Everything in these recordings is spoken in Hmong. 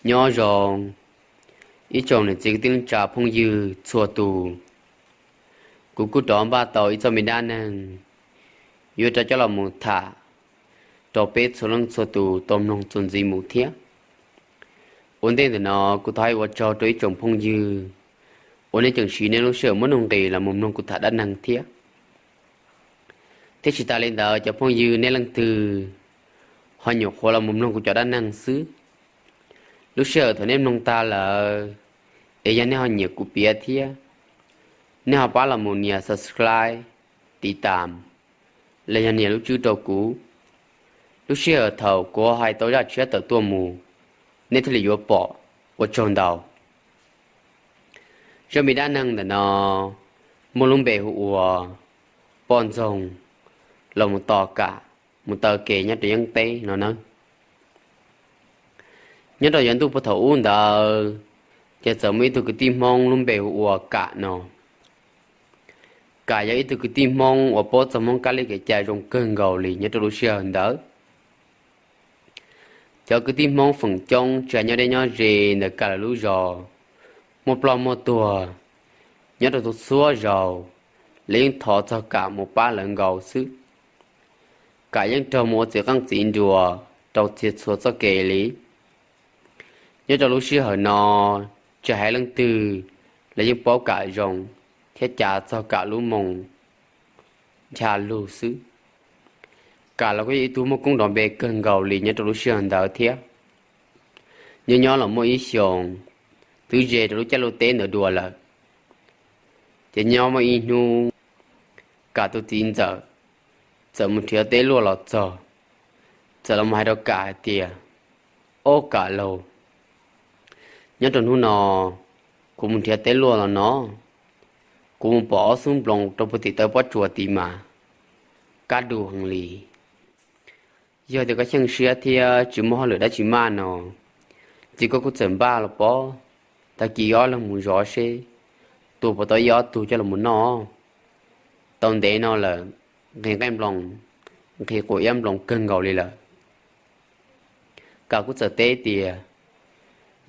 Nyob zoo ib tsoom niam txiv kwv tij neej tsa phooj ywg txhua tus, kuv kuj rov npaj tau ib txoj me dab neeg yuav rov coj los mus tham rau peb txhua leej txhua tus tau mloog txuas ntxiv mus thiab. Ua ntej ntawm no kuv thov hais ua tsaug rau ib tsoom phooj ywg uas nej tseem siv nej lub sij hawm muab nuj nqis los mus mloog kuv tham dab neeg thiab. Thiab tsis tas li ntawd cov phooj ywg nej leej twg ho nyuam qhuav los mus mloog kuv cov dab neeg xwb, lub sij hawm thaum nej mloog tag lawm es yog nej ho nyiam kuv piav thiab, nej ho pab los mus nias subscribe, tiv tam, los yog nias lub tswb rau kuv. Lub sij hawm thaum kuv hais tau zaj tshiab tawm tuaj mus, nej thiaj li yuav pom. Ua tsaug ntau. Zaj me dab neeg ntawm no muaj lub npe hu ua poj ntxoog los mus tos kam mus taw kev nyob rau yeeb teb no nawb. Nyob rau yav ntuj puag thaum ub ntawd, ces txawm muaj ib tug kwv tij Hmoob lub npe hu ua Kam no. Kam yog ib tug kwv tij Hmoob uas paub txog Hmoob kab li kev cai zoo kawg nkaus li nyob rau lub sij hawm ntawd. Cov kwv tij Hmoob feem coob tsis hais nyob deb nyob ze ntawm Kam lawv lub zos, muaj ploj muaj tuag, nyob rau txhua zaus, lawv yeej thov txog Kam mus pab lawv nkaus xwb. Kam yeej raug mus ua txiv qeej txiv nruas rau txhia txhua txoj kev li. Nyob rau lub sij hawm no, tsis hais leej twg los yeej paub Kam zoo thiab cav txog Kam lub moo ncha lug xwb. Kam los kuj yog ib tug muaj koob nrov npe kawg nkaus li nyob rau lub sij hawm ntawd thiab. Nyob nyob los muaj ib xyoos, twb ze rau lub caij lub teb ntawd dua lawm, ces nyob muaj ib hnub Kam tus txiv ntxawm txawm mus nrhiav teb luaj los txog, txawm los hais rau Kam hais tias, Ob Kam lauj, nyob rau hnub no kuv mus nrhiav teb luaj los no, kuv mus pom ob xub nploos rau puag tim taw pob tsuas tid mas kab du heev li. Yog tias koj xyeej siab thiab tsis muaj hauj lwm dab tsi maj no, ces koj kuj txawm npaj los pob, tag kis ob leeg mus zov seb tua puas tau ib ob tug coj los mus noj. Tau ntev no lawm, nqhis nqaij nploos, nqhis quav iab nploos kawg nkaus li lawm. Kam kuj txawm teb tias,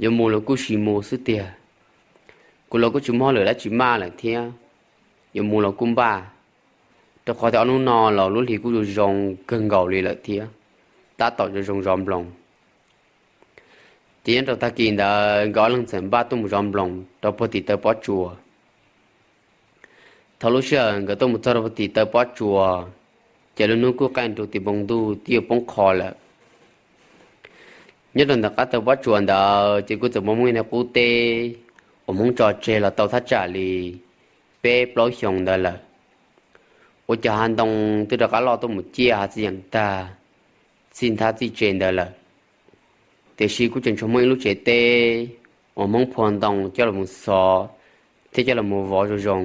Yuav mus los kuj sim mus xwb tiag, kuv los kuj tsis muaj hauj lwm dab tsi maj lawm thiab, yuav mus los kuj npaj, rau qhov tias ob hnub no los lub hli kuj zoo zoo kawg nkaus li lawm thiab, tab tom zoo zoo zov nploos. Ces nyob rau tag kis ntawd nkawd ob leeg txawm npaj tuaj mus zov nploos rau puag tim taw pob tsuas. Thaum lub sij hawm nkawd tuaj mus txog rau puag tim taw pob tsuas, ces lub hnub kuj qaij nrug tim npoo ntuj twb yuav poob qho lawm. Nyob rau ntawm qab taw pob tsuas ntawd ces kuj txawm muaj ib daim qub teb uas Hmoob tso tseg los tau thaj tsam li peb plaub xyoos ntawd lawm, uas cov hav ntoo twb rov qab loj tuaj mus ciaj hav txij yeem tag, txij nthab txij tse ntawd lawm. Tiam sis kuj tseem tshuav muaj ib lub tsev teb uas Hmoob phua ntoo coj los mus xov thiab coj los mus vov zoo zoo,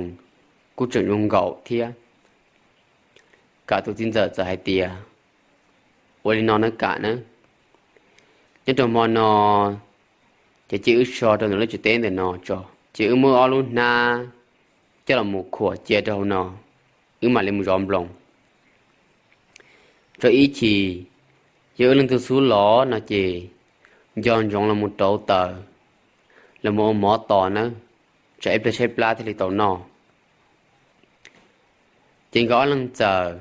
kuj tseem zoo nkaus thiab. Kam tus txiv ntxawm txawm hais tias, Ua li no nawb Kam nawb, nyob rau hmo no ces cia wb so rau ntawm lub tsev teb ntawm no tso, ces wb muab ob lub hnab coj los mus khuam cia rau hauv no, wb mam li mus zov nploos. Tso ib chim, yog wb leej twg xub los no ces nco ntsoov los mus rauv taws, los mus ua mov tos nawb, tsam ib pliag tshaib plab thiaj li tau noj. Ces nkawd ob leeg txawm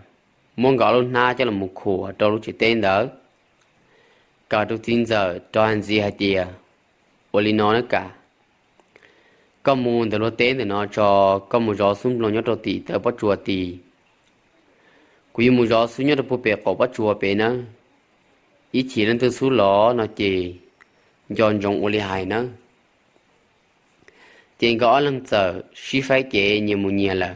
muab nkawd ob lub hnab coj los mus khuam rau lub tsev teb ntawd. Kam tus txiv ntxawm rov hais ntxiv hais tias, Ua li no nawb Kam, koj mus ntawm luag teb ntawm no tso, koj mus zov xub nploos nyob rau tim taw pob tsuas tid. Kuv yuav mus zov xub nyob rau puag pem qaum pob tsuas pem nawb. Ib chim leej twg xub los no ces nco ntsoov ua li hais nawb. Ces nkawd ob leeg txawm sib faib kev nyias mus nyias lawm.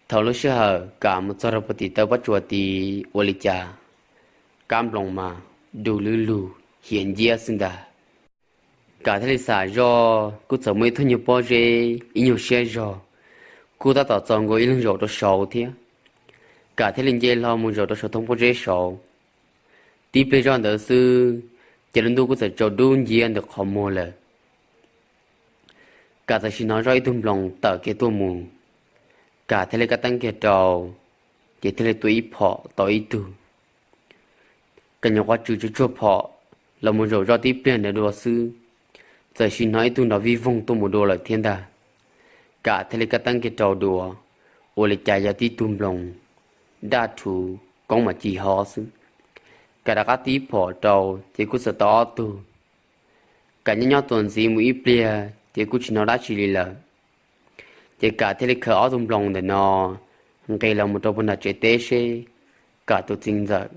Thaum lub sij hawm Kam mus txog rau puag tim taw pob tsuas tid ua li cas, kab nploos mas du lug lug hiav nciab xwb ntag. Kam thiaj li xam zoj kuj txawm muaj ib tug nyuag pob zeb ib nyuag siab zog, kuj tab tom txaus nkaus ib leeg zaum rau saud thiab. Kam thiaj li nce hlo mus zaum rau saum thoob pob zeb saud. Tib pliag zoj ntawd xwb, ces lub ntuj kuj txawm tsaus dub nciab ntawm qhov muag lawm. Kam txawm sim hnov zoj ib tug nploos tawm kiag tuaj mus, Kam thiaj li kab teeb kiag rau, ces thiaj li tua ib phom tau ib tug. Kam nyuam qhuav tswm tsuag tsuag phom, Los mus zaum zoj tib pliag ntawd dua xwb, txawm sim hnov ib tug nrov vij voog tuaj mus dua lawm thiab ntag. Kam thiaj li kaj teeb kiag rau dua, ua li cas yog tib tug nploos daj rhuv koob mas ci hov xwb. Kam rov qab tib phom rau ces kuj txawm tau ob tug. Kam nyob nyob txuas ntxiv mus ib pliag ces kuj tsis hnov dab tsi li lawm. Ces Kam thiaj li khaws ob tug nploos ntawm no nqis los mus rau puag nram tsev teb seb Kam tus txiv ntxawm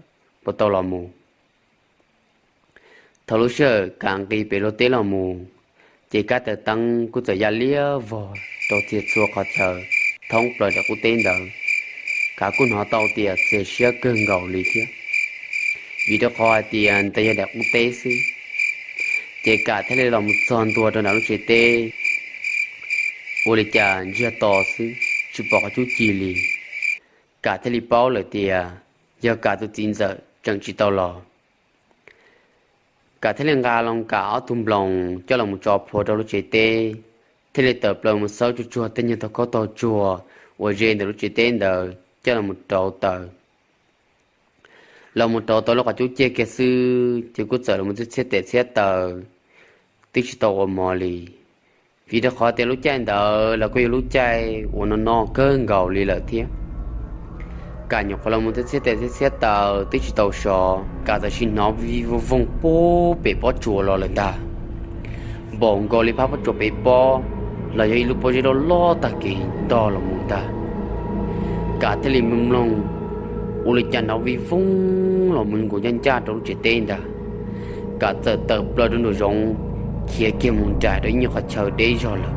puas tau los mus. Thaum lub sij hawm Kam nqis pem luag teb los mus, ces kab taws teeb kuj txawm ya liab vog rau txhia txhua qhov chaw thoob plaws nram qub teb ntawd. Kam kuj hnov tau tias txias siab kawg nkaus li thiab, vim rau qhov hais tias ntawd yog nram qub teb xwb. Ces Kam thiaj li los mus txog ntua rau nram lub tsev teb, ua li cas ntsiag to xwb tsis pom qhov cub cig li. Kam thiaj li paub lawm tias yog Kam tus txiv ntxawm tseem tsis tau los. Kam thiaj li nqa loo Kam ob tug nploos coj los mus tso plhuav rau lub tsev teb, thiaj li tawm plaws mus xawb tsuag tsuag tej nyuag tog khaub tog tsuag uas ze ntawm lub tsev teb ntawd coj los mus rauv taws. Los mus rauv tau lub qhov cub cig kiag xwb ces kuj txawm los mus txhiab tes txhiab taw, twb tsis tau ua mov li. Vim rau qhov tias lub caij ntawd los kuj yog lub caij uas no no kawg nkaus li lawm thiab. Kam nyuam qhuav los mus txhiab tes txhiab taw twb tsis tau sov, Kam txawm sim hnov vij voog voog puag pem pob tsuas los lawm ntag. Npaum nkaus li phab pob tsuas pem pob los yog ib lub pob zeb loj loj tag kev ntog los mus ntag. Kam thiaj li mloog mloog, ua li cas nrov vij voog los mus nkaus ncaj ncaj rau lub tsev teb ntag. Kam txawm tawm plaws rau nraum zoov, khiav kiag mus nraim rau ib nyuag qhov chaw deb zog lawm.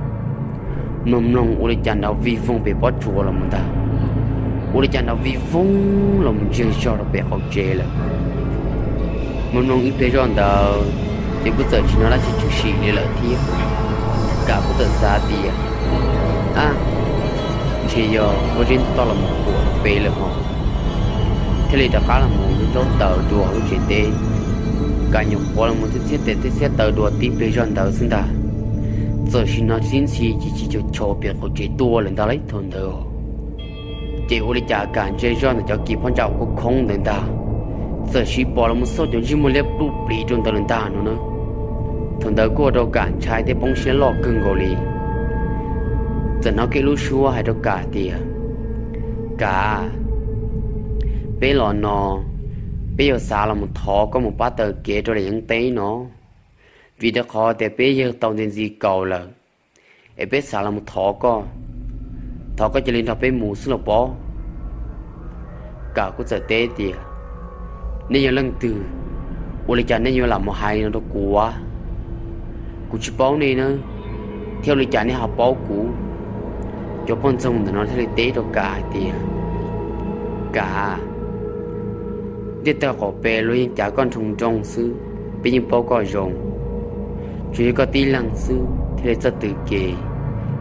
Mloog mloog ua li cas nrov vij voog pem pob tsuas los mus ntag, ua li cas nrov vij voog los mus ntsiag zog rau pem qaum tsev lawm. Mloog mloog ib pliag zoj ntawd ces kuj txawm tsis hnov dab tsi tshwm sim li lawm thiab. Kam kuj txawm xav tias, ab, ntshe yog pob zeb ntog los mus puag pem lawm hos, thiaj li rov qab los mus rauv taws dua lub tsev teb. Kam nyuam qhuav los mus txhiab tes txhiab taw dua tib pliag zoj ntawd xwb ntag, txawm sim hnov sib ntxhi ci ci caug caug pem qaum tsev tuaj lawm ntag lauj thaum ntawd. Ces ua li cas Kam ntsia zoj ntawm cov kis phab ntsa uas khoob khoob ntawd ntag, txawm sim pom los mus xauj cov ntsej muag liab pluj plis rau ntawd lawm ntag no na. Thaum ntawd kuj ua rau Kam ntshai thiab poob siab loj kawg nkaus li. Txawm hnov kiag lub suab hais rau Kam tias, Kam, peb los no, peb yuav xav los mus thov koj mus pab taw kev rau lawm yeeb teb no, vim rau qhov tias peb yawg tau ntxi ntxi kaus lawm, es peb xav los mus thov koj, thov koj cia li nrog peb mus xwb los pob. Kam kuj txawm teb tias, nej yog leej twg? Ua li cas nej yuav lam mus hais li no rau kuv? Kuv tsis paub nej na, thiab ua li cas nej ho paub kuv? Cov poj ntxoog ntawm no thiaj li teb rau Kam hais tias, Kam, ntiaj teb qaum pem luag yeej cav koj nroo nroo xwb, peb yeej paub koj zoo. Tsuas yog koj tib leeg xwb thiaj li txawj tw kev,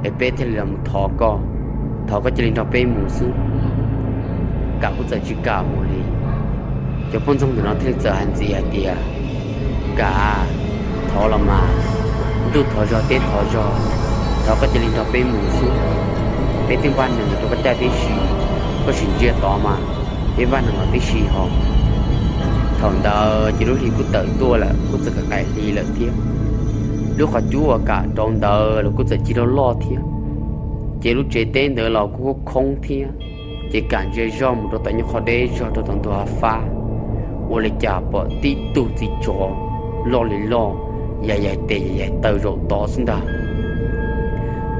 es peb thiaj li los thov koj, thov koj cia li nrog peb mus xwb. Kam kuj txawm tsis kam mus li. Cov poj ntxoog ntawm no thiaj li txawm hais ntxiv hais tias, Kam, thov los mas, ntuj thov zog teb thov zog, thov koj cia li nrog peb mus xwb. Peb twb npaj nees rau koj caij tib si, koj sim ntsia tod mas, peb npaj nees los tib si ho. Thaum ntawd ces lub hli kuj tawm tuaj lawm, kuj txawm kaim hli lawm thiab. Lub qhov cub uas Kam rauv ntawd los kuj txawm cig loj loj thiab. Ces lub tsev teb ntawd los kuj khoob thiab. Ces Kam ntsia zoj mus rau tom nyuag qhov deb zog rau tom ntug hav fab, ua li cas pom tib tug txiv tsov loj li loj, yaim yaim tes yaim yaim taw zaum tod xwb ntag.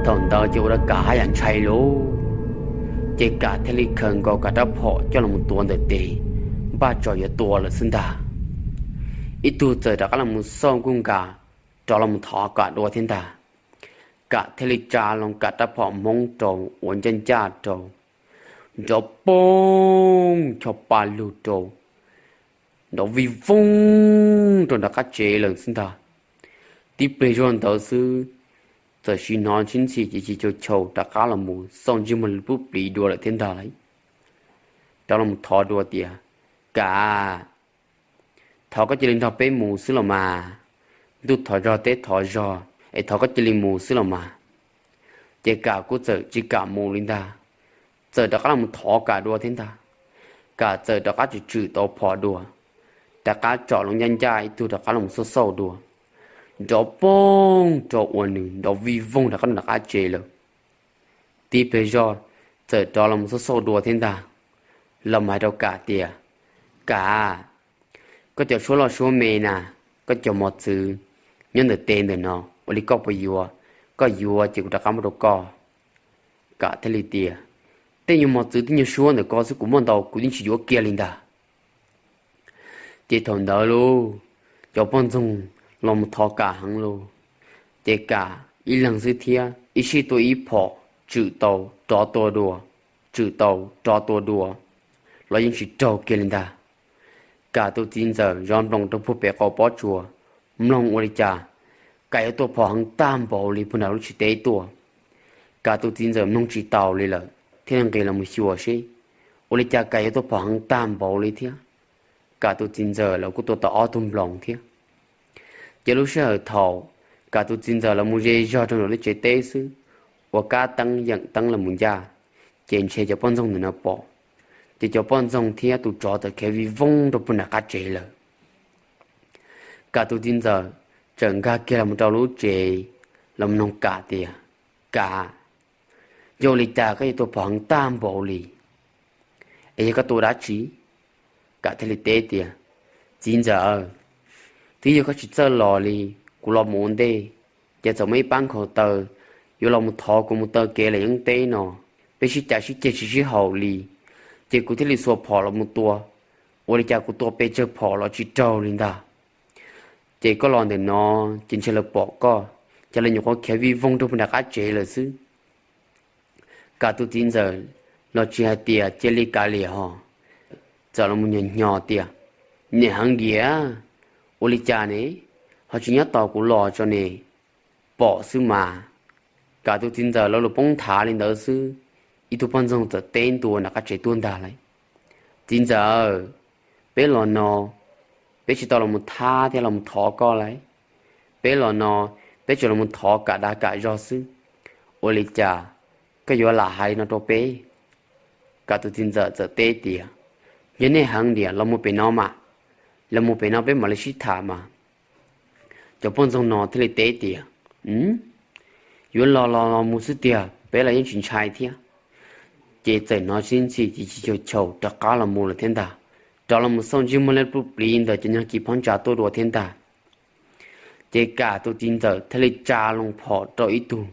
Thaum ntawd ces ua rau Kam haj yam ntshai lauj. Ces Kam thiaj li khaws nkaus Kam rab phom coj los tuav ntawm tes, npaj tso yuav tua lawm xwb ntag. Ib tug txawm rov qab los xauj nkuj nkas rov los thov Kam dua thiab ntag. Kam thiaj li tsa loo Kam rab phom Hmoob rau uas ncaj ncaj rau, nrov poob cho pa lug rau, nrov vij voog rau nram qab tsev lawm xwb ntag. Tib pliag zog ntawd xwb, txawm sim hnov sib ntxhi ci ci caug caug rov qab los mus xauj ntsej muag pub plis dua lawm thiab ntag lauj. Rov los thov dua tias, Kam, thov koj cia li nrog peb mus xwb los mas, ntuj thov zog teb thov zog es thov koj cia li mus xwb los mas. Ces Kam kuj txawm tsis kam mus li ntag, txawm rov qab los thov Kam dua thiab ntag. Kam txawm rov qab tshwm tshwm tau phom dua, rov qab tsom loo ncaj ncaj ib tug rov qab los xauj xauj dua, nrov poog rau uas nws nrov vij voog rov qab nram qab tsev lawm. Tib pliag zog txawm rov los xauj xauj dua thiab ntag. Los mus hais rau Kam tias, Kam, koj cov suab loj suab me na, koj cov mos txwv nyob ntawm tes ntawm no, ua li koj puas yuav? Koj yuav ces kuv rov qab muab rau koj. Kam thiaj li tias, Tej nyuag mos txwv tej nyuag suab ntawm ko xwb kuv muaj ntau kuv yeej tsis yuav kiag li ntag. Ces thaum ntawd lauj, cov poj ntxoog los mus thov Kam heev lauj. Ces Kam ib leeg xwb thiab ib sij tua ib phom, tshwm tau rov tua dua, tshwm tau rov tua dua, los yeej tsis raug kiag li ntag. Kam tus txiv ntxawm zov nploos rau puag pem qaum pob tsuas, mloog ua li cas Kam yuav tua phom heev tag npaum li puag nram lub tsev teb tuaj. Kam tus txiv ntxawm mloog tsis taus li lawm thiaj li nqis los mus xyuas seb ua li cas Kam yuav tua phom heev tag npaum li thiab. Kam tus txiv ntxawm los kuj tua tau ob tug nploos thiab. Ces lub sij hawm thaum Kam tus txiv ntxawm los mus ze zog rau ntawm lub tsev teb xwb, ua kab teeb yeem teeb los mus ncaj, ces ntshe cov poj ntxoog ntawm no pom, ces cov poj ntxoog thiab tus tsov txawm khiav vij voog rau puag nram qab tsev lawm. Kam tus txiv ntxawm txawm nkag kiag los mus rau lub tsev, los mus noog Kam tias, Kam, yog ua li cas koj yuav tua phom heev tag npaum li? Es yog koj tua dab tsi? Kam thiaj li teb tias, Txiv ntxawm, twb yog koj tsis txawj los li, kuv los mus ua ntej, ces txawm muaj ib pab nkhaus taw yuav los mus thov kuv mus taw kev lawm yeeb teb no, peb sib cav sib ceg tsis sib haum li, ces kuv thiaj li xuas phom los mus tua. Ua li cas kuv tua pes tsawg phom los tsis raug li ntag. Ces koj los ntawm no, ces ntshe lawv pom koj, ces lawv nyuam qhuav khiav vij voog rau puag nram qab tsev lawm xwb. Kam tus txiv ntxawm los tsis hais tias cia li kav liam hos, txawm los mus nyos nyos tias, Niam heev diam, ua li cas ne, ho tsis nyob tos kuv los tso ne, pom xwb mas. Kam tus txiv ntxawm lawv lus poob nthav li ntawd xwb, ib tug poj ntxoog txawm teb ntua nram qab tsev tuaj ntag lauj, Txiv ntxawm, peb los no, peb tsis tau los mus thab thiab los mus thov koj lauj. Peb los no, peb tsuas los mus thov Kam dag Kam zog xwb. Ua li cas koj yuav lam hais li no rau peb? Kam tus txiv ntxawm txawm teb tias, Yog nej heev diam los mus pem no mas, los mus pem no peb mam li sib tham mas. Cov poj ntxoog no thiaj li teb tias, Yuav los los los mus xwb tiag, peb los yeej tsis ntshai thiab. Ces txawm hnov sib ntxhi ces chis chau chaus rov qab los mus lawm thiab ntag, rov los mus xauj ntsej muag liab plooj plig ntawm cov nyuag kis phab ntsa tuaj dua thiab ntag. Ces Kam tus txiv ntxawm thiaj li tsa loo phom rau ib tug,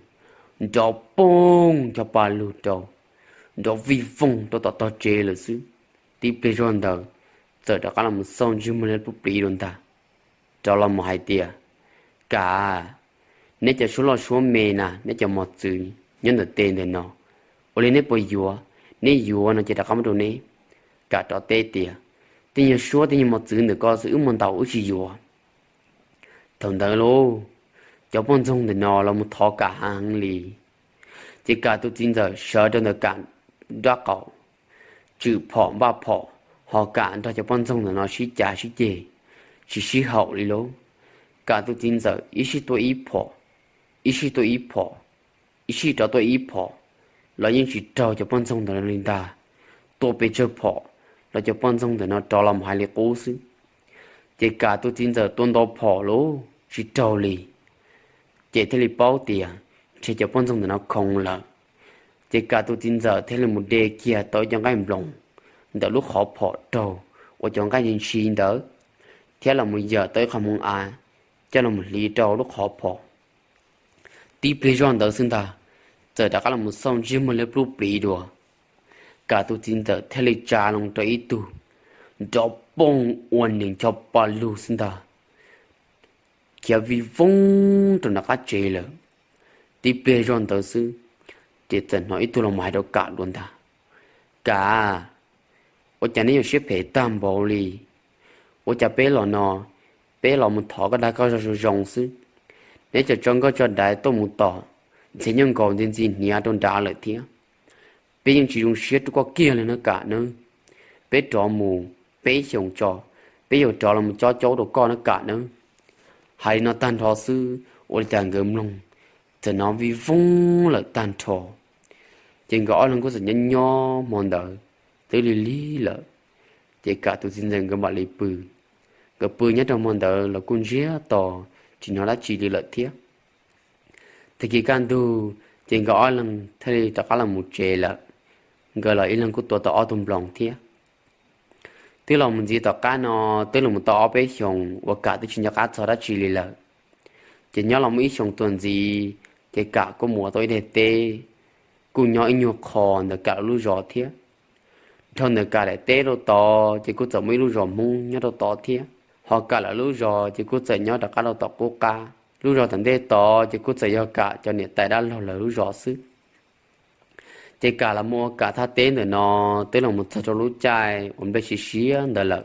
nrov poog ncho pa lug rau, nrov vij voog rau tom tog tsev lawm xwb. Tib pliag zog ntawd txawm rov qab los mus xauj ntsej muag liab plooj plig dua ntag, rov los mus hais tias, Kam, neb cov suab loj suab me na, neb cov mos txwv nyob ntawm tes ntawm no, ua li neb puas yuav? Neb yuav no ces rov qab muab rau neb. Kam rov teb tias, Tej nyuag suab tej nyuag mos txwv ntawm ko xwb wb muaj ntau wb tsis yuav. Thaum ntawd lauj, cov poj ntxoog ntawm no los mus thov Kam heev li. Ces Kam tus txiv ntxawm sawv rau ntawm Kam nraub qaum, tswm phom npaj phom, ho Kam nrog cov poj ntxoog ntawm no sib cav sib ceg, tsis sib haum li lauj. Kam tus txiv ntxawm ib sij tua ib phom, ib sij tua ib phom, ib sij rov tua ib phom, los yeej tsis raug cov poj ntxoog ntawm no li ntag. Tua pes tsawg phom los cov poj ntxoog ntawm no rov los mus hais li qub xwb. Ces Kam tus txiv ntxawm tua ntau phom lauj tsis raug li, ces thiaj li paub tias ntshe cov poj ntxoog ntawm no khoov lawm. Ces Kam tus txiv ntxawm thiaj li mus de kiag tau ib co nqaij nploos ntawm lub qhov phom raug uas cov nqaij ntshis ntawd, thiab los mus yawm tau ib qho hmoov av coj los mus hliv rau lub qhov phom. Tib pliag zoj ntawd xwb ntag, txawm rov qab los mus xauj ntsej muag liab pluj pliv dua. Kam tus txiv ntxawm thiaj li tsa loo rau ib tug, nrov poog ua nees ncho pa lug xwb ntag, khiav vij voog rau nram qab tsev lawm. Tib pliag zoj ntawd xwb, ces txawm hnov ib tug los mus hais rau Kam dua ntag, Kam, ua cas neb yuav siab phem tag npaum li? Ua cas peb los no, peb los mus thov koj dag koj zog zoo zoo xwb, neb tseem tso nkauj tso daiv tuaj mus tom, ntxhe nyob nkaus ntxi ntxi hniav rau nrad lawm thiab. Peb yeej tsis zoo siab rau koj kiag li nawb Kam nawb. Peb rov mus peb xyoos tso, peb yuav rov los mus cob caub rau koj nawb Kam nawb. Hais li no tag nrho xwb, ua li cas nkawd mloog txawm hnov vij voog lawm tag nrho. Ces nkawd ob leeg kuj txawm nyob nyob hmo ntawd twb lig lig lawm, ces Kam tus txiv ntxawm nkawd mam li pw. Nkawd pw nyob rau hmo ntawd los kuj ntsiag to, tsis hnov dab tsi li lawm thiab. Tag kis kaj ntug ces nkawd ob leeg thiaj li rov qab los mus tsev lawm, nkawd los ib leeg kuj tua tau ob tug nploos thiab. Twb los mus ntxiv tom qab no, twb los mus tau ob peb xyoos uas Kam twb tsis nco qab txog dab tsi li lawm. Ces nyob los muaj ib xyoos tuaj ntxiv, ces Kam kuj mus ua tau ib daim teb, kuj nyob ib nyuag qho ntawm Kam lawv lub zos thiab. Dhau ntawm Kam daim teb rau tod ces kuj txawm muaj ib lub zos Hmoob nyob rau tod thiab, ho Kam lawv lub zos ces kuj txawm nyob rov qab rau tom qub qab. Lub zos tom ntej tod ces kuj txawm yog Kam cov niam tais dab laug lawv lub zos xwb. Ces Kam los mus ua Kam thaj teb ntawm no twb los mus txog rau lub caij uas nplej siav siav ntawd lawm.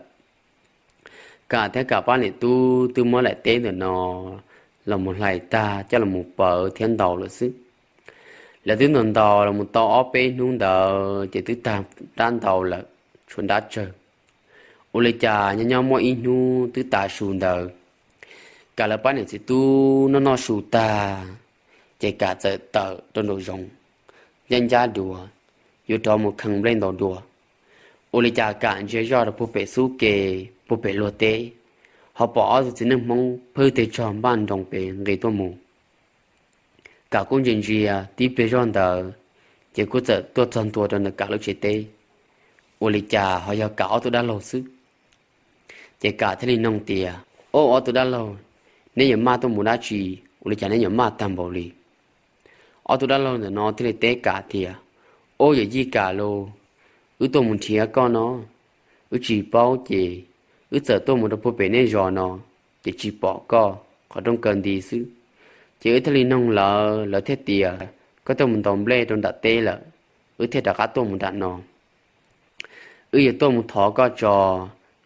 Kam thiab Kam pab niam tub twb muab daim teb ntawm no los mus hlais tag coj los mus paws thiab ntaus lawm xwb. Lawv twb ntaus ntaus los mus tau ob peb hnub ntawd ces twb tag nrab ntaus lawm, tshuav nrab tsawg. Ua li cas nyob nyob muaj ib hnub twb tav su ntawd, Kam lawv pab niam txiv tub noj noj su tag, ces Kam txawm tawm rau nraum zoov ncaj ncaj dua, yuav rov mus kheej nplej ntaus dua. Ua li cas Kam ntsia zoj rau puag pem xub ke, puag pem luag teb, ho pom ob tug txiv neej Hmoob phwj teg tsog npaj nroos pem nqis tuaj mus. Kam kuj ntsia ntsia tib pliag zoj ntawd, ces kuj txawm tuaj txog ntua rau ntawm Kam lub tsev teb. Ua li cas ho yog Kam ob tug dab laug xwb. Ces Kam thiaj li nug tias, Ob, ob tug dab laug, neb yuav maj tuaj mus dab tsi? Ua li cas neb yuav maj tag npaum li? Ob tug dab laug ntawm no thiaj li teb Kam tias, Ob, yawm yij Kam lauj, wb tuaj mus nrhiav koj no, wb tsis paub ces wb txawm tuaj mus rau puag pem nej zos no, ces tsis pom koj, qhov rooj kaw nti xwb. Ces wb thiaj li nug lawv, lawv thiaj tias koj tuaj mus ntaus nplej rau nram teb lawm, wb thiaj rov qab tuaj mus nram no. Wb yuav tuaj mus thov koj tso,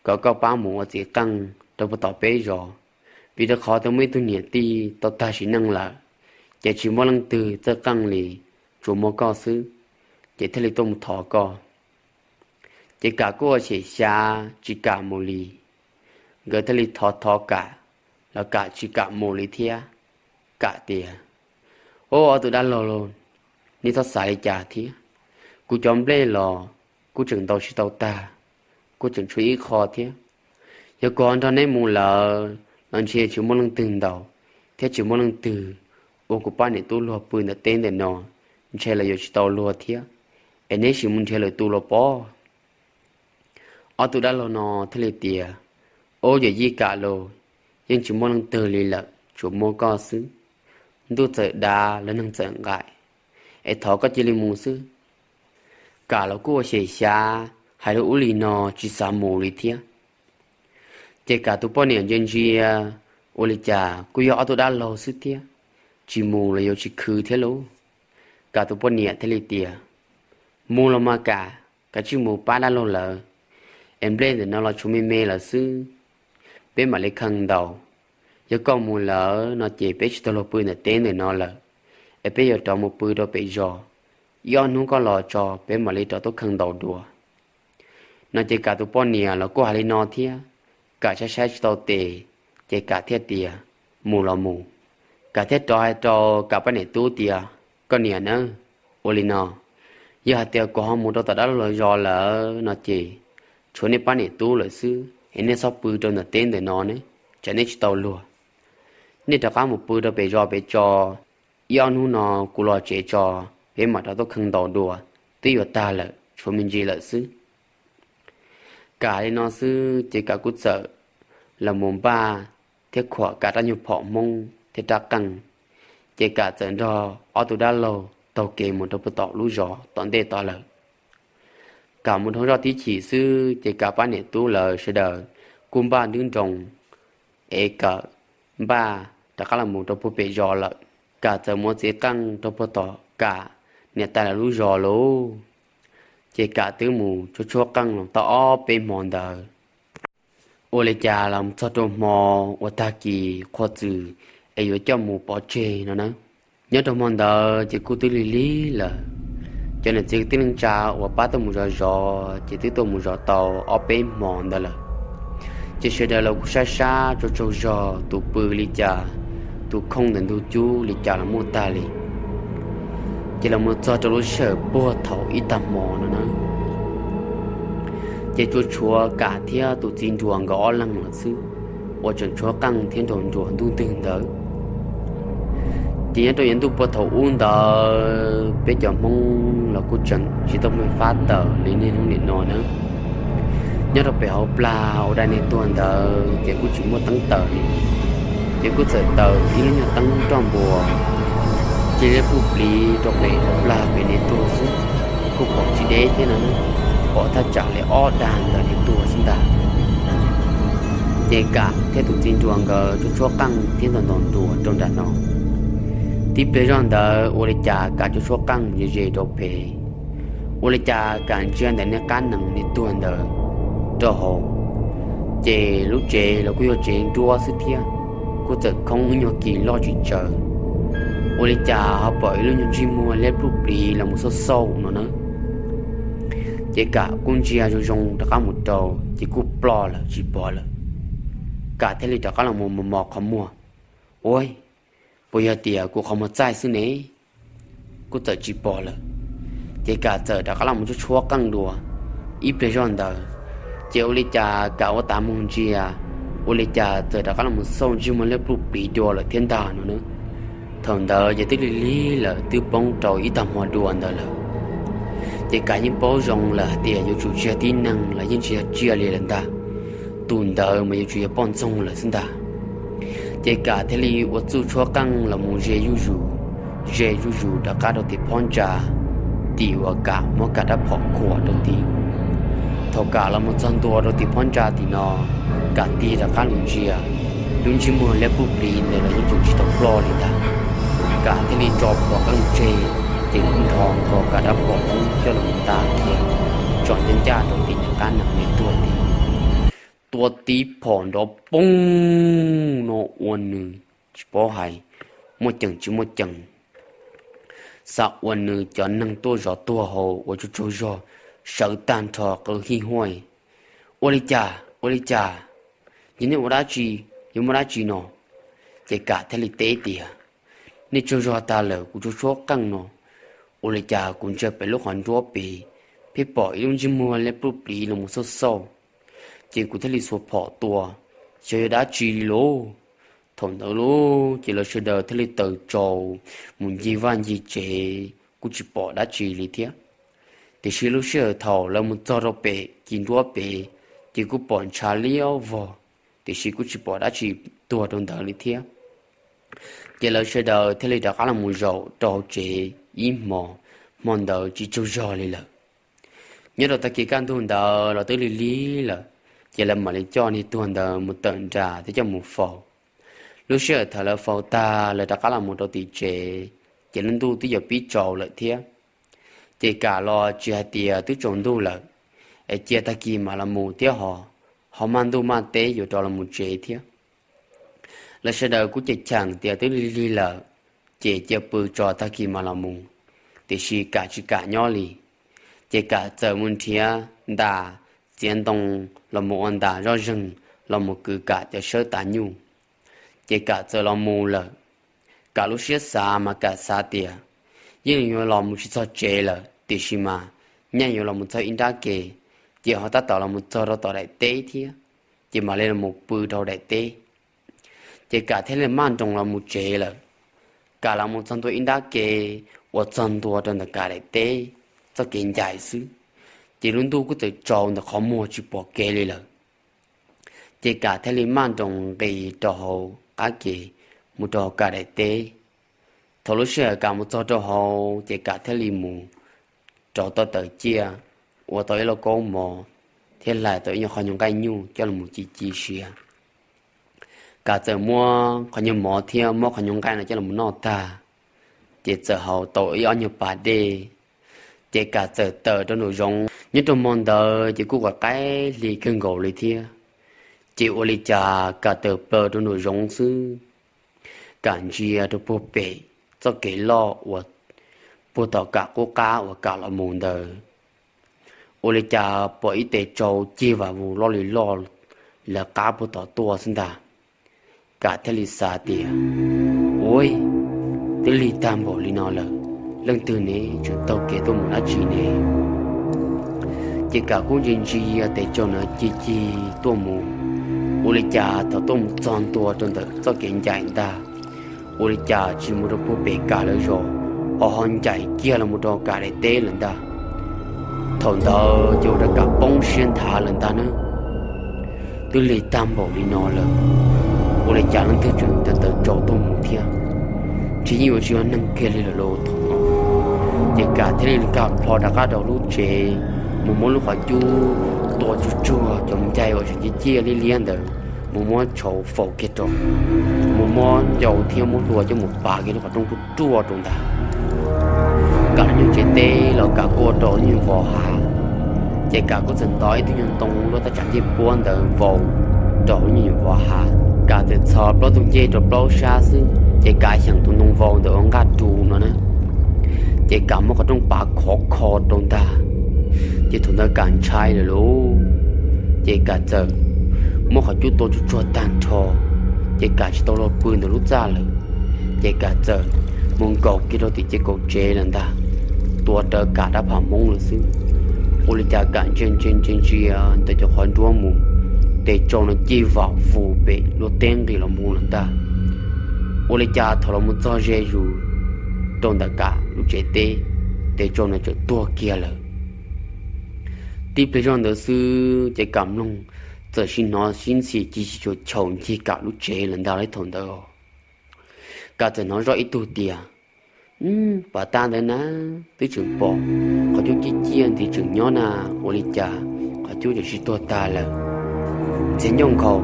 kom koj pab mus ua txiv qeej rau puag tom peb zos, vim rau qhov twb muaj ib tug niam tij tau tag sim neej lawm, ces tsis muaj leej twg txawj qeej li, tsuas muaj koj xwb, ces thiaj li tuaj mus thov koj. Ces Kam kuj ua xyem xyav tsis kam mus li. Nkawd thiaj li thov thov Kam, los Kam tsis kam mus li thiab. Kam tias, Ob, ob tug dab laug lauj, neb txhob xav li cas thiab. Kuv cov nplej los kuj tseem ntaus tsis tau tag, kuj tseem tshuav ib qho thiab. Yog kuv ho nrog neb mus lawm los ntshe tsis muaj leej twg ntaus, thiab tsis muaj leej twg ua kuv pab niam tub luag pw ntawm teb ntawm no, ntshe lawv yuav tsis tau luag thiab, es neb sim mus nrhiav lwm tus los pob. Ob tug dab laug no thiaj li tias, Ob, yawm yij Kam lauj, yeej tsis muaj leej twg li lawm, tsuas muaj koj xwb. Ntuj txawm dav los neeg txawm nqaim, es thov koj cia li mus xwb. Kam los kuj ua xyem xyav hais lus ub li no tsis xav mus li thiab. Ces Kam tus poj niam ntsia ntsia, ua li cas kuj yog ob tug dab laug xwb thiab, tsis mus los yuav tsis khwv thiab lauj. Kam tus poj niam thiaj li tias, Mus los mas Kam, kav tsij mus pab dab laug lawv, es nplej ntawm no los tshuav me me lawm xwb, peb mam li kheej ntaus. Yog koj mus lawm no ces peb tsis tau luag pw ntawm teb ntawm no lawm, es peb yuav rov mus pw rau pem zos. Ib ob hnub koj los tso peb mam li rov tuaj kheej ntaus dua. No ces Kam tus poj niam los kuj hais li no thiab, Kam saib saib tsis tau tes, ces Kam thiaj tias, Mus los mus. Kam thiaj rov hais rau Kam poj niam tub tias, Koj niam nawb, ua li no, yog hais tias kuv ho mus rau tom dab laug lawv zos lawm no ces tshuav nej pab niam tub lawm xwb, es nej txhob pw rau ntawm teb ntawm no ne, tsam nej tsis tau luag. Nej rov qab mus pw rau pem zos pem tso, ib ob hnub no kuv los tsev tso, peb mam rov tuaj kheej ntaus dua, twb yuav tag lawm, tshuav me ntsis lawm xwb. Kam li no xwb ces Kam kuj txawm los mus npaj thiab khuam Kam rab nyuag phom Hmoob thiab rab qeej, ces Kam txawm nrog ob tug dab laug taug kev mus rau puag tom lub zos tom ntej tod lawm. Kam mus dhau zoj tib chim xwb ces Kam pab niam tub lawv sawv daws kuj npaj nrov nroos, es Kam npaj rov qab los mus rau puag pem zos lawm. Kam txawm mus ua txiv qeej rau puag tom Kam niam tais lawv lub zos lauj. Ces Kam twb mus tshuab tshuab qeej los tau ob peb hmo ntawd, ua li cas los txog rau hmo uas tag kis qhuav txwm es yuav coj mus pov tseg no na. Nyob rau hmo ntawd ces kuj twb lig lig lawm, cov niam txiv tij neej tsa uas pab tuaj mus zov zov ces twb tuaj mus zov tau ob peb hmo ntawd lawm. Ces sawv daws los kuj sab sab tsaug tsaug zog, tus pw li cas, tus khooj ntawm ntug cub li cas los muaj tag li. Ces los mus txog rau lub sij hawm puag thaum ib tag hmo no na, ces tsuas tshuav Kam thiab tus txiv nruas nkawd ob leeg lawm xwb. uas tseem tshuab qeej thiab nraug nruas ntuj twg ntawd. Ces nyob rau yav ntuj puag thaum ub ntawd peb cov Hmoob los kuj tseem tsis tau muaj fab tawm li niaj hnub nim no na. Nyob rau pem hauv plag uas dai niag tuag ntawd ces kuj tsis muaj teeb taws li, ces kuj txawm taws ib lub nyuag teeb roj npua cia li pluj pliv rau pem hauv plag pem niag tuag xwb, kuj pom tsis deb thiab no, pom thaj tsam li ob dag ntawm niag tuag xwb ntag. Ces Kam thiab tus txiv nruas nkawd tshuab tshuab qeej thiab ntaus ntaus nruas rau nram no. Tib pliag zoj ntawd ua li cas Kam tshuab tshuab qeej ze ze rau pem, ua li cas Kam ntsia ntawm niag qab nees niag tuag ntawd rau hauv, ces lub tsev los kuj yog tsev nruab xwb thiab, kuj txawm khoob ib nyuag kis loj tsis tsawg. Ua li cas ho pom ib lub nyuag ntsej muag liab pluj pliv los mus xauj xauj no na. Ces Kam kuj ntsia zoo zoo rov qab mus rau ces kuj ploj lawm tsis pom lawm. Kam thiaj li rov qab los mus mos mos qhov muag, ua, puas yog tias kuv qhov muag txaij xwb ne? Kuj txawm tsis pom lawm. Ces Kam txawm rov qab los mus tshuab tshuab qeej dua ib pliag zoj ntawd, ces ua li cas Kam ua tav mus ntsia, ua li cas txawm rov qab los mus xauj ntsej muag liab pluj pliv dua lawm thiab ntag no na. Thaum ntawd ces twb lig lig lawm, twb poob rau ib tag hmo dua ntawd lawm. Ces Kam yeej paub zoo lawm hais tias yuav tsum tsis yog tib neeg los yeej tsis yog tsiaj li lawm ntag, tus ntawd mas yuav tsum yog poj ntxoog lawm xwb ntag. Ces Kam thiaj li ua txuj tshuab qeej los mus ze zuj zus, ze zuj zus rov qab rau tim phab ntsa, tim uas Kam muab Kam rab phom khuam rau tim. Thaum Kam los mus txog ntua rau tim phab ntsa tim no, Kam tig rov qab los ntsia, lub ntsej muag liab pluj pliv ntawd los yeej tseem tsis tau ploj li ntag. Kam thiaj li tso plhuav qeej tseg, ces kuj nrho nkaus Kam rab phom poob coj los nta kiag tso ncaj ncaj rau tim niag qab nees niag tuag tim. Tua tib phom nrov poob no ua nws tsis paub hais muaj ceem tsis muaj ceem, xav ua nws cov neeg tuaj zov tuag hauv uas tsaug tsaug zog sawv tag nrho qw hij huaj. Ua li cas? Ua li cas? Yog nej ua dab tsi? Yuav muaj dab tsi no? Ces Kam thiaj li teb tias, nej tsaug zog tag lawm kuv tshuab tshuab qeej no, ua li cas kuv ntsia pem lub qhov nruab pem, pheej pom ib lub ntsej muag liab pluj pliv los mus xauj xauj, ces kuv thiaj li xuas phom tua, xyov yog dab tsi li lauj. Thaum ntawd lauj ces lawv sawv daws thiaj li taws tsaus mus ncig vaj ncig tsev, kuj tsis pom dab tsi li thiab. Tiam sis lub sij hawm thaum lawv mus txog rau pem kis nruab pem, ces kuj pom ntshav liab vog, tiam sis kuj tsis pom dab tsi tuag rau ntawd li thiab. Ces lawv sawv daws thiaj li rov qab los mus zaum rau hauv tsev ib hmos, hmo ntawd tsis tsaug zog li lawm. Nyob rau tag kis kaj ntug ntawd los twb lig lig lawm, ces lawv mam li coj niag tuag ntawd mus tawm nram thiab coj mus faus. Lub sij hawm thaum lawv faus tag lawv rov qab los mus rau tim tsev, ces lub ntuj twb yuav pib tsaus lawm thiab. Ces Kam los tsis hais tias twb tsaus ntuj lawm, es cia tag kis mam los mus thiab ho, ho maj ntuj maj teb yuav rov los mus tsev thiab. Lawv sawv daws kuj cheem cheem tias twb lig lig lawm, ces cia pw tso tag kis mam los mus, tiam sis Kam tsis kam nyob li. Ces Kam txawm mus nrhiav ntas, txiav ntoo los mus ua ntas zoj zeeg los mus kwv Kam cov sawb tav nyuj. Ces Kam txawm los mus lawm. Kam lub siab xav mas Kam xav tias yeej yuav los mus tsis txog tsev lawm, tiam sis mas nyaj yuav los mus txog ib nrab ke, ces ho tab tom los mus txog rau tom daim teb thiab, ces mam li los mus pw rau daim teb. Ces Kam thiaj li maj nroos los mus tsev lawm. Kam los mus txog ntua ib nrab ke uas txog ntua rau ntawm Kam daim teb txoj kev ncaim xwb, ces lub ntuj kuj txawm tsaus ntawm qhov muag tsis pom kev li lawm. Ces Kam thiaj li maj nroos nqis rau hauv qab ke mus rau hauv Kam daim teb. Thaum lub sij hawm Kam mus txog rau hauv ces Kam thiaj li mus rauv tau tawm ciaj, ua tau ib lauj kaub mov, thiab hlais tau ib nyuag qhov nyuag nqaij nyuj coj los ci ci siav. Kam txawm muab qhov nyuag mov thiab muab qhov nyuag nqaij no coj los noj tag, ces txawm haus tau ib ob nyuag pas dej, ces Kam txawm tawm rau nraum zoov. Nyob rau hmo ntawd ces kuj ua qaib hli kawg nkaus li thiab, ces ua li cas Kam tawm plaws rau nraum zoov xwb, Kam ntsia rau puag pem txoj kev loj uas puag tom Kam qub qab uas Kam los mus ntawd, ua li cas pom ib tes tsau cig vam vus loj li loj lawv qab puag tom tuaj xwb ntag. Kam thiaj li xav tias, ua, twb lig tag npaum li no lawm, leej twg ne tseem taug kev tuaj mus dab tsi ne? Ces Kam kuj ntsia ntsia tes tsau na cig cig tuaj mus, Ua li cas thaum tuaj mus txog ntua rau ntawm txoj kev ncaim ntag, ua li cas tsis mus rau puag pem Kam lawv zos, ho ho ncaim kiag los mus rau Kam daim teb lawm ntag. Thaum ntawd ces ua rau Kam poob siab nthav lawm ntag na. Twb lig tag npaum li no lawm, ua li cas leej twg tseem tawm tsaus tuaj mus thiab, tsis yeej yuav tsis yog neeg kiag li lawm lauj thaum no. Ces Kam thiaj li nkag plho rov qab rau lub tsev, mus muab lub qhov cub tua tsuag tsuag cov ncaig uas tseem ciaj ciaj liab liab ntawd, mus muab tshauv faus kiag rau, mus muab ncau thiab muab hlua coj mus pav kiag lub qhov rooj ruaj ruaj rau ntag. Kam lub nyuag tsev teb los Kam kuj ua rau lub nyuag vos hav, ces Kam kuj txawm ntov ib tug nyuag ntoo luaj tab tsam ncej puab ntawd vau rau lub nyuag vos hav. Kam txawm txhos plaub tug ncej rau plaub sab xwb ces Kam xyeem tus ntoo vau ntawm ua nqaj rus no na, ces Kam muab qhov rooj pav khov kho rau ntag. Ces thaum ntawd Kam ntshai lawm lauj, ces Kam txawm muab qhov cub tua tsuag tsuag tag nrho, ces Kam tsis tau luag pw ntawm lub txaj lawm, ces Kam txawm mus nkaum kiag rau tim ces kaum tsev lawm ntag, tuav rawv Kam rab phom hmoov lawm xwb. Ua li cas Kam ntsia ntsia ntsia ntsia ntawm cov qhov nruab mus, tes tsau no cig vam vus pem luag teb nqis los mus lawm ntag. Ua li cas thaum los mus txog ze zus rau ntawm Kam lub tsev teb, tes tsau no txawm tuag kiag lawm. Tib pliag zoj ntawd xwb ces Kam mloog txawm sib hnov sib ntxhi ci ci cuag chaum ncig Kam lub tsev lawm ntag li thaum ntawd. Kam txawm hnov zoj ib tug tias, pov tab ntawd na, twb tseem pom qhov cub ciaj ciaj ntxiv tseem nyob na, ua li cas qhov cub tseem tsis tuag tag lawm? Ntxhias Ncauj Nkhaus,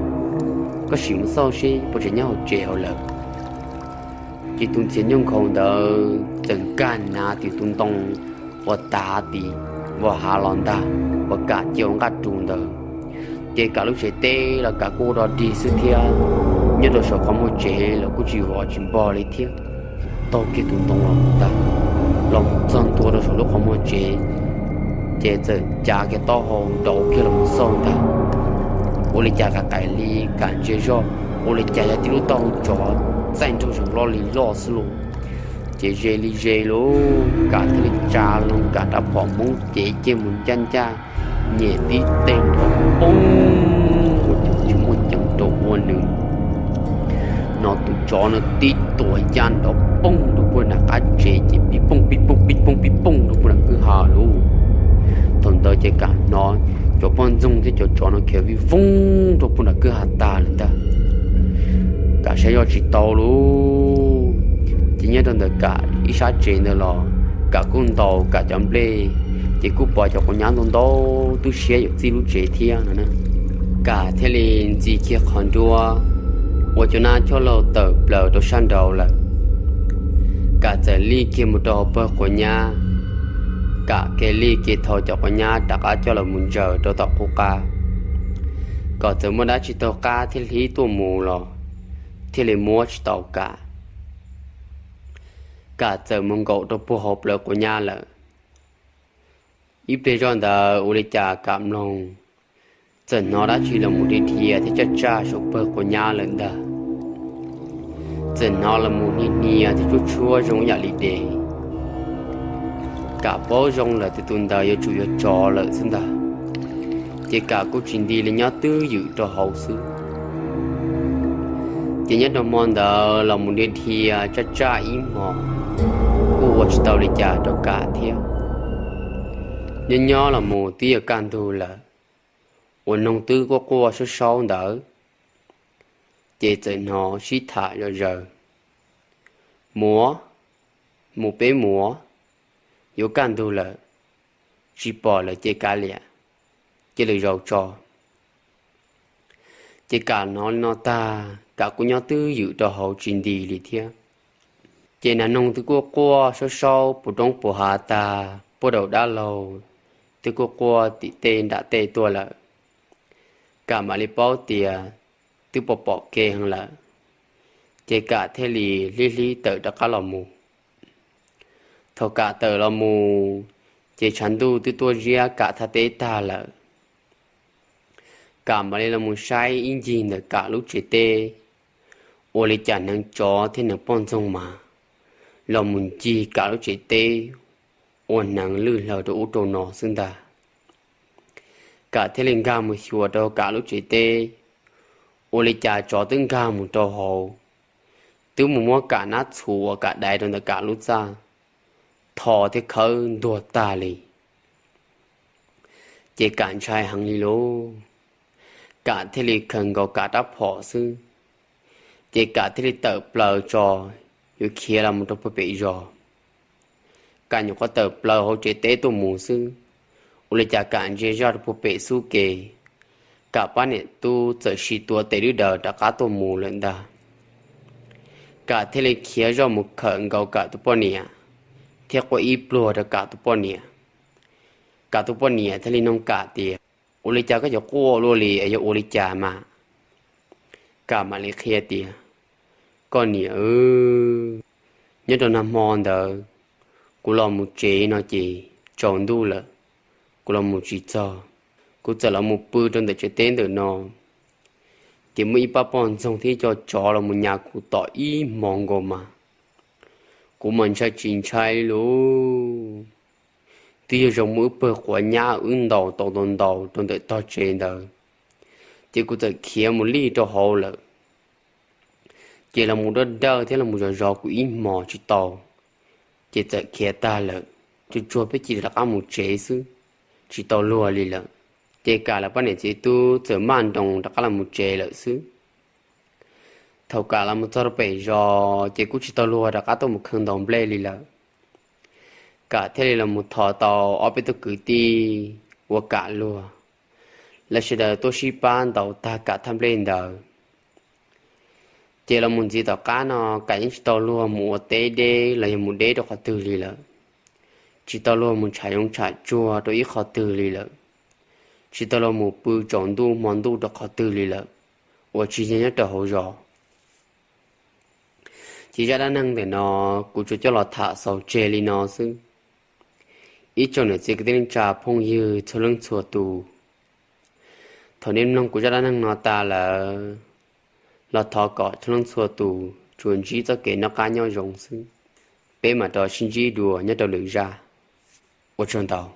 koj sim mus xauj seb puas tseem nyob hauv tsev hauv lawm. Ces tus Ntxhias Ncauj Nkhaus ntawd txawm nkag nav tim tus ntoo uas tav tim vos hav los ntag, uas Kam cia ua nqaj rus ntawd. Ces Kam lub tsev teb los Kam kuj ua dog dig xwb thiab, nyob rau saum qhov muag tsev los kuj tsis vov tsis npog li thiab. Taug kiag tus ntoo los ntag, los mus txog ntua rau saum lub qhov muag tsev, ces txawm cav kiag taub hau nrauv kiag los mus xauj ntag. Ua li cas qaim qaim li Kam ntsia zoj, ua li cas yog tib lub taub hau tsov txaij nraug zoov loj li loj xwb lauj. Ces ze li ze lauj, Kam thiaj li tsa loo Kam rab phom hmoov cev kiag mus ncaj ncaj, nyem tib teg nrov poob, tsis muaj ceem rau ua nws. No tus tsov no tib tuam ya nrov poob rau puag nram qab tsev ces pib pooj pib pooj pib pooj pib pooj rau puag nram kwj ha lauj. Thaum ntawd ces Kam hnov cov poj ntxoog thiab cov tsov no khiav vij voog rau puag nram kwj ha tag lawm ntag. Kam saib zoj tsis tau lauj, ces nyob rau ntawm Kam ib sab tsev ntawd los Kam kuj ntaus Kam cov nplej, ces kuj pom cov quav nyab ntau ntau twb siab yuav txij lub tsev thiab no. Kam thiaj li ntxiv kiag qhov nruab uas cov nab choj laug tawm plaws rau sab nraud lawm. Kam txawm lij kiag mus rau hauv pawg quav nyab. Kam kiag lij kiag thau cov quav nyab rov qab coj los mus ntsaws rau tom qub qab, kom txawm muaj dab tsi taug qab thiab hlib tuaj mus los thiaj li muab tsis tau Kam. Kam txawm mus nkaum rau puag hauv plawv quav nyab lawm. Ib pliag zoj ntawd ua li cas Kam mloog txawm hnov dab tsi los mus dhia dhia thiab tsaj tsaj saum pawg quav nyab lawm ntag. Txawm hnov los mus hnia hnia thiab tshuab tshuab zoo yam li dev. Kam paub zoo lawm tias tus ntawd yuav tsum yog tsov lawm xwb ntag, ces Kam kuj tsis nti li nyob twj ywm rau hauv xwb. Ces nyob rau hmo ntawd los mus dhia dhia tsaj tsaj ib hmos, kuj ua tsis tau li cas rau Kam thiab. Nyob nyob los mus twb yuav kaj ntug lawm, uas noog twb quaj quaj saub saub ntawd, ces txawm hnov sib tham zom zaws, Muav, mus peb muav, yuav kaj ntug lawm, tsis pom lawm ces kav liam, cia lwm zaus tso. Ces Kam hnov li no tag Kam kuj nyob twj ywm rau hauv tsis nti li thiab. Ces nas noog twb quaj quaj saub saub puv roob puv hav tag puag daus dab laug twb quaj quaj tim tej nram tej tuaj lawm. Kam mam li paub tias twb pom pom kev heev lawm, ces Kam thiaj li hlib hlib tawm rov qab los mus. Thaum Kam tawm los mus, ces tshav ntuj twb tuaj ziab Kam thaj teb tag lawm. Kam mam li los mus saib ib ncig ntawm Kam lub tsev teb, ua li cas hneev tsov thiab hneev poj ntxoog mas los mus ncig Kam lub tsev teb ua hneev lwj hlaws rau ub rau no xwb ntag. Kam thiaj li nkag mus xyuas rau Kam lub tsev teb, Ua li cas tsov twb nkag mus rau hauv, twb mus muab Kam nab txhuv uas Kam dai rau ntawm Kam lub txaj, tho thiab khawb ntuag tag li. Ces Kam ntshai heev li lauj, Kam thiaj li khaws nkaus Kam rab phom xwb, ces Kam thiaj li tawm plaws tso, yuav khiav los mus rau puag pem zos. Kam nyuam qhuav tawm plaws hauv tsev teb tuaj mus xwb, ua li cas Kam ntsia zoj rau puag pem xub ke, Kam pab niam tub txawm sib tua tes dwb daws rov qab tuaj mus lawm ntag. Kam thiaj li khiav zoj mus khawm nkaus Kam tus poj niam, thiab quaj ib pluag rau Kam tus poj niam. Kam tus poj niam thiaj li nug Kam tias, Ua li cas koj yuav quaj luaj li, yog ua li cas mas? Kam mam li qhia tias, Koj niam, nyob rau nag hmo ntawd kuv los mus tsev no ces tsaus ntuj lawm, kuv los mus tsis txog, kuv txawm los mus pw rau ntawm tsev teb ntawm no, ces muaj ib pab poj ntxoog thiab ib co tsov los mus nyas kuv tom ib hmos nkaus mas kuv mas ntshai tsis ntshai li lauj. Twb yog zoo muaj ib pawg quav nyab wb ntaus tau tau ntaus rau ntawm tog tsev ntawd, ces kuv txawm khiav mus lij rau hauv lawm. Ces los mus dawj dawj thiab los mus zov zov kuv ib hmos tsis tau, ces txawm khiav tag lawm. Tsuag tsuag peb cia li rov qab mus tsev xwb, tsis tau luag li lawm. Ces Kam lawv pab niam txiv tub txawm maj nroos rov qab los mus tsev lawm xwb. Thaum Kam los mus txog rau pem zos ces kuj tsis tau luag rov qab tuaj mus khaws ntaus nplej li lawm. Kam thiaj li los mus thov tau ob peb tug kwv tij ua Kam luag, lawv sawv daws tuaj sib pab ntaus tag Kam thaj nplej ntawd. Ces los mus ntxiv tom qab no Kam yeej tsis tau luag mus ua teb deb los yog mus deb rau qhov twg li lawm, tsis tau luag mus tsham zoov tsham tsuag rau ib qhov twg li lawm, tsis tau luag mus pw tsaus ntuj hmo ntuj rau qhov twg li lawm, uas tsis yog nyob rau hauv zos. Ces zaj dab neeg ntawm no kuv tsuas coj los tham xaus tseg li no xwb. Ib tsoom niam txiv kwv tij neej tsa phooj ywg txhua leej txhua tus, thaum nej mloog kuv zaj dab neeg no tas lawm, los thov kom txhua leej txhua tus tsuas ntsib txoj kev noj qab nyob zoo xwb. Peb mam rov sib ntsib dua nyob rau lwm zaj. Ua tsaug ntau.